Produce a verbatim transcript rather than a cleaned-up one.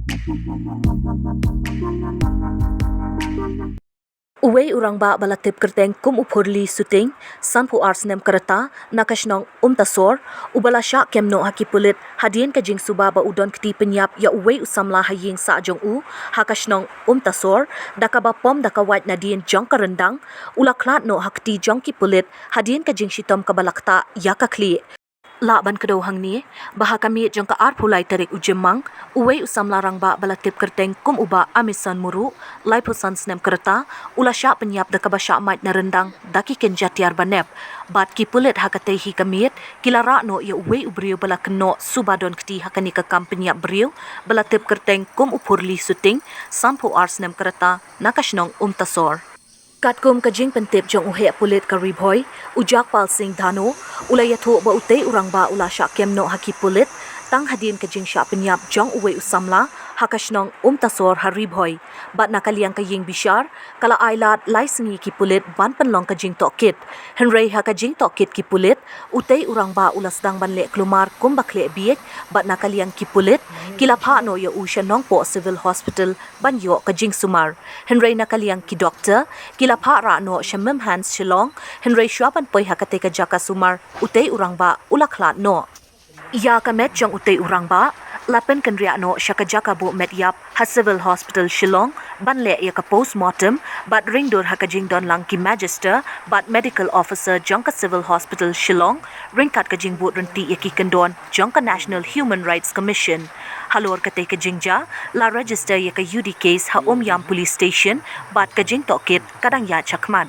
Uwei u rangbah ba la tip kyrteng kum u Phurli Suting, sanphew ar snem ka rta, na ka shnong Umtasor, uba la shah kem noh ha ki pulit hadien ka jingsuba ba u don kti pynïap ïa uwei u samla ha ïing sah jong u ha ka shnong Umtasor, da kaba pom da ka wait nadien jong ka ryndang, u la khlad noh ha kti jong ki pulit hadien ka jingshitom kaba la ktah ïa ka khlieh. Lah ban kdew hangne ba ha ka miet jong ka arphew lai tarik u Jymmang, uwei u samla rangbah ba la tip kyrteng kum u Bah Amison Muruk, laiphew san snem ka rta, u la shah pynïap da kaba shah mait na ryndang da ki kynja tiar ba nep. Bad ki pulit ha katei hi ka miet ki la rah noh ïa uwei u briew ba la kynnoh suba don kti ha kane ka kam pynïap briew ba la tip kyrteng kum u Phurli Suting, sanphew ar snem ka rta, na ka shnong Umtasor. Katkum ka jingpyntip jong u heh pulit ka Ri Bhoi, u Jagpal Singh Dhano, u la ïathuh ba utei u rangbah u la shah kem noh ha ki pulit tang hadien ka jingshah pynïap jong uwei u samla ha ka shnong Umtasor ha Ri Bhoi. Bad na ka liang ka ïing bishar ka la ai lad lai sngi ki pulit ban pynlong ka jingtohkit. Hynrei ha ka jingtohkit ki pulit, utei u rangbah u la sdang ban leh klumar kum ba khleh bieit, bad na ka liang ki pulit ki la phah noh ïa u sha Nongpoh Civil Hospital ban ïoh ka jingsumar. Hynrei na ka liang ki doktor ki la phah rah noh sha MIMHANS Shillong, hynrei shuwa ban poi ha katei ka jaka sumar, utei u rangbah u la khlad noh. Ïa ka met jong utei u rangbah la pynkynriah noh sha ka jaka buh met ïap ha Civil Hospital Shillong ban leh ïa ka post mortem, bad ring dur ha ka jingdon lang ki magister bad medical officer jong ka Civil Hospital Shillong, ryngkat ka jingbud ryntih ïa ki kyndon jong ka National Human Rights Commission. Halor katei ka jingjia, la register ïa ka U D case ha Umiam Police Station, bad ka jingtohkit ka dang ïaid shakhmat.